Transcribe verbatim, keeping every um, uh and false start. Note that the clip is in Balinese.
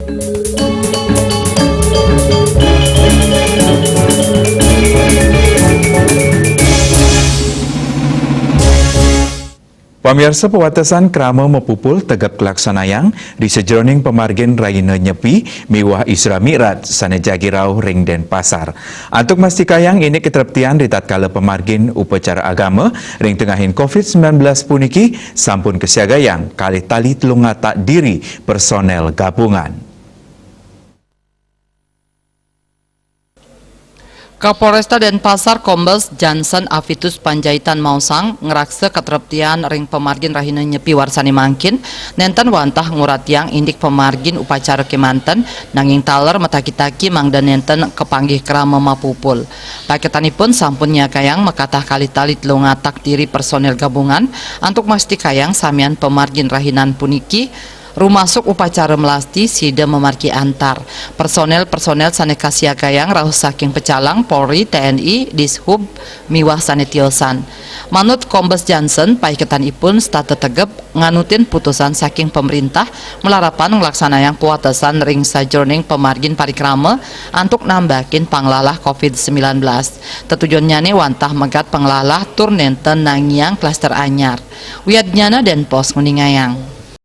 Pamiarsa, pawatasan krama mapupul tegep kalaksanayang ring sajeroning pamargin Rahina Nyepi miwah Isra Mi'raj sane jagi rauh ring Denpasar. Antuk mastikayang indik katreptian ritatkala pamargin upacara agama ring tengahing covid sembilan belas puniki sampun kasiagayang kalih tali telung atak diri personel gabungan. Kapolresta Denpasar Kombes Jansen Avitus Panjaitan maosang ngraksa katreptian ring pamargin Rahina Nyepi warsane mangkin, nenten wantah nguratiang indik pamargin upacara kemanten, nanging taler mataki-taki mangda nenten kapanggih krama mapupul. Paiketanipun sampun nyagayang makatah kalih tali telung atak diri personel gabungan antuk mastikayang samian pamargin rahinan puniki rumasuk upacara melasti sida mamargi antar. Personel-personel sane kasiagayang rauh saking pecalang, Polri, T N I, Dishub, miwah sane tiosan. Manut Kombes Jansen, paiketanipun setata tegep nganutin putusan saking pemerintah malarapan nglaksanayang pawatasan ring sajeroning pamargin parikrama antuk nambakin panglalah covid sembilan belas. Tetujonnyane wantah megat panglalah tur nenten nangiang klaster anyar. Wiadnyana Denpos nguningayang.